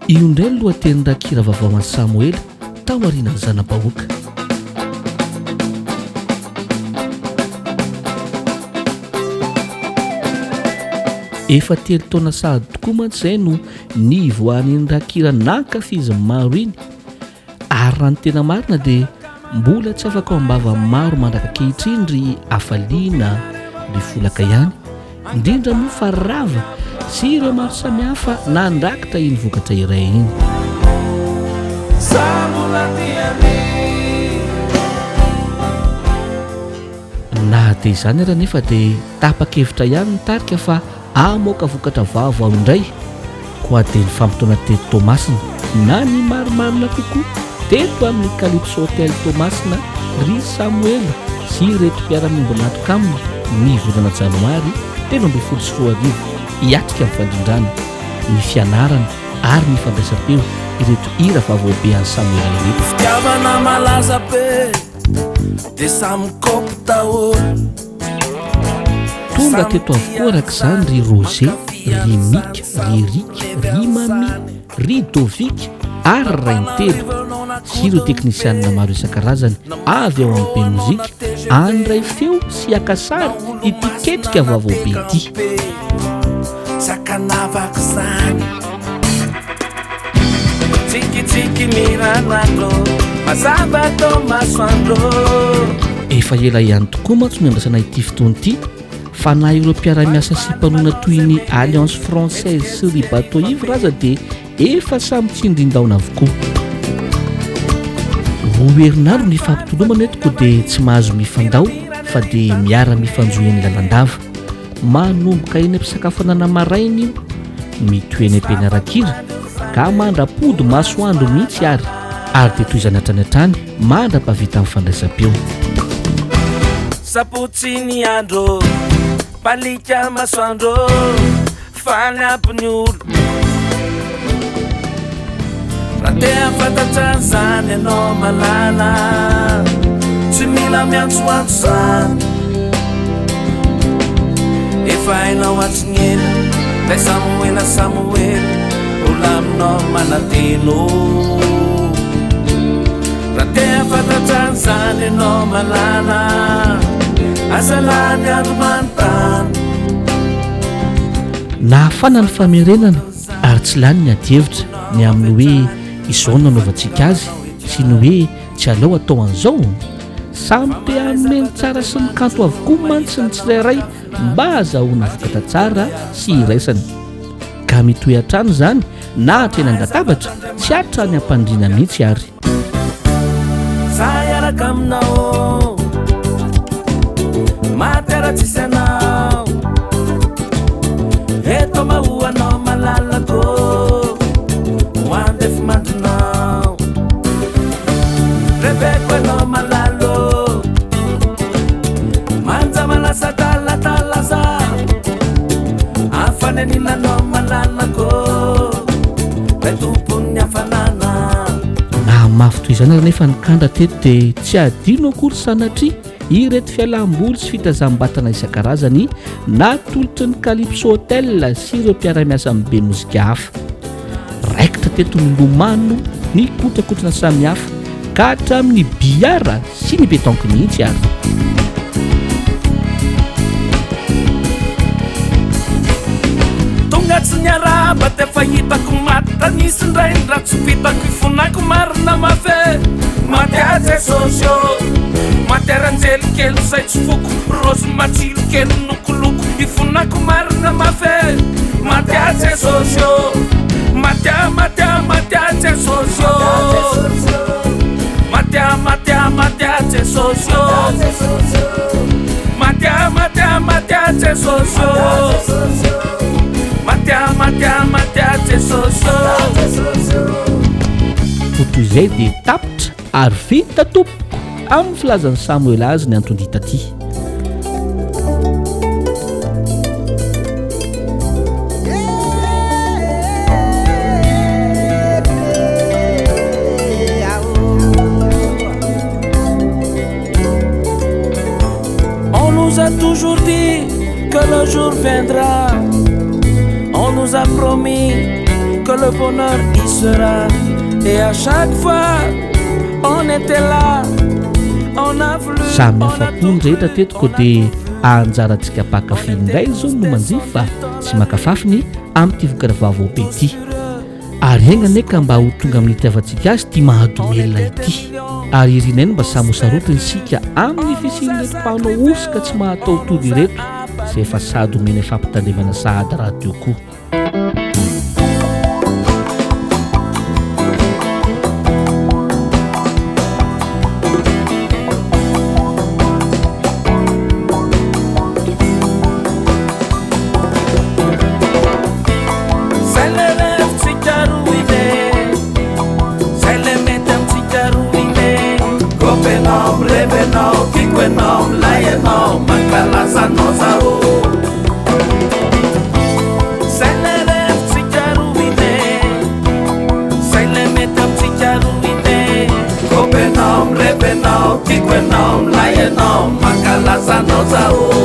Io indray ny lohatenin'ny rakikira vaovao an'i Samoela tao aorianan'ny zana-bahoaka. Efa telo taona sahady tokoa mantsy izay no nivoahan'iny rakikira nankafizin'ny maro iny ary raha ny tena marina dia mbola tsy afaka ao am-bavan'ny maro mandraka ankehitriny ry hafaliana ry folaka ihany indrindra moa fa rava sy ireo maro samihafa nandrakitra iny vokatra iray iny. Na dia izany ary anefa dia tapa-kevitra ihany ny tarika fa hamoaka vokatra vaovao indray, koa dia nifampitaona teto Toamasina, na ny marimarina kokoa teto amin'ny Calypso Hotel Toamasina ry Samoela sy ireto mpiara-miombon'antoka aminy ny volana janoary 2013 hiatrika ny fandrindrana, ny fianarana ary ny fandraisam-peo ireto hira vaovao be an'i Samoela ireto. Fitiavana malaza be dia samy kopy daholo. Tonga teto avokoa araka izany ry Roger, ry Mika, ry Eric, ry Mamy, ry Dovic ary ry Rainitelo sy ireo teknisianina maro isan-karazany avy ao amin'ny Bemozika handray feo sy haka sary ity ketrika vaovao be ity. Efa ela ihany tokoa mantsy no niandrasana ity fotoana ity fa na ireo mpiara-miasa sy mpanona toy ny Alliance Française sy ry Bateau Ivre aza dia efa samy tsindrindaona avokoa. Roa herinandro ny fampitolomana eto koa dia tsy mahazo mifandao fa dia miara-mifanjohy eny lalandava. Manomboka eny am-pisakafoanana maraina io, mitohy eny am-pianaran-kira ka mandra-pody masoandro mihitsy ary, ary dia tohizana hatrany hatrany mandra-pahavita ny fandraisam-peo. Sabotsy ny andro, palika masoandro, faly aby ny olo. Raha te hahafantatra an'izany ianao malala, tsy mila miantsoantso zany. Efa hainao hatry ny ela, ilay Samoela Samoela, mbola aminao manantena ô. Raha te hahafantatra an'izany ianao malala, aza lany andro manontany. Nahafana ny famerenana ary tsy lany ny adihevitra ny amin'ny hoe izao no nanaovantsika azy sy ny hoe tsy aleo atao an'izao. Samy te hanome ny tsara sy ny kanto avokoa mantsy ny tsirairay mba hahazahoana vokatra tsara sy iraisana. Ka mitohy hatrany izany na hatreny an-databatra sy hatrany am-pandriana mihitsy ary. Za hiaraka aminao Maty ara tsisy anao Eto mahoanao malalako Ho andefimandrinao Reveko anao malalo Manja malasa talatalaza Afanenilanao malalako Ilay tompon'ny hafanana. Na mafy toy izany ary nefa ny kandra teto dia tsy adino akory sanatria ireto fialam-boly sy fitazam-batana isan-karazany natolotry ny Calypso Hotel sy ireo mpiara-miasa amin'ny Bemozika hafa. Raikitra teto ny lomano, ny kotrakotrana samihafa ka hatramin'ny billard sy ny pétanque mihitsy ary. Tonga tsy niarahaba dia fa hitako maty Tanisy indray ny ratsy vitako Ifonako marina mafy Maty ahy Jesosy ô Maty ary anjely kely izay tsy foko Raozy matsilo kely nokoloko Ifonako marina mafy Maty ahy Jesosy ô Maty ahy, maty ahy, maty ahy Jesosy ô Maty ahy, maty ahy, maty ahy Jesosy ô Maty ahy, maty ahy, maty ahy Jesosy ô Maty ahy, maty ahy, maty ahy Jesosy ô Ho toy izay dia tapitra ary vita tompoko amin'ny filazan'i Samoela azy ny anton-dia taty. On nous a toujours dit que le jour viendra. On nous a promis que le bonheur y sera. Et à chaque fois, on était là. On a voulu, Samy on a afa-po ny tout rehetra cru, teto koa on a dia tout vu. anjarantsika mpankafy indray izao no manjifa sy maka fafiny amin'ity vokatra vaovao be ity. Ary enga anie ka mba ho tonga amin'ny itiavantsika azy ity mahadomelina ity. Ary irinay ny mba samy ho sarotiny isika amin'ny fisian'ireto mpanao hosoka tsy mahataho-tody ireto izay efa sady omena fampitandremana sahady rahateo koa. Zay le revintsika roa iny e, zay le mety amintsika roa iny e. Kopy enao, mirevy enao, tiako enao, milay enao, mankalaza anao zaho. Zay le revintsika roa iny e, zay le mety amintsika roa iny e. Kopy enao, mirevy enao, tiako enao, milay enao, mankalaza anao zaho.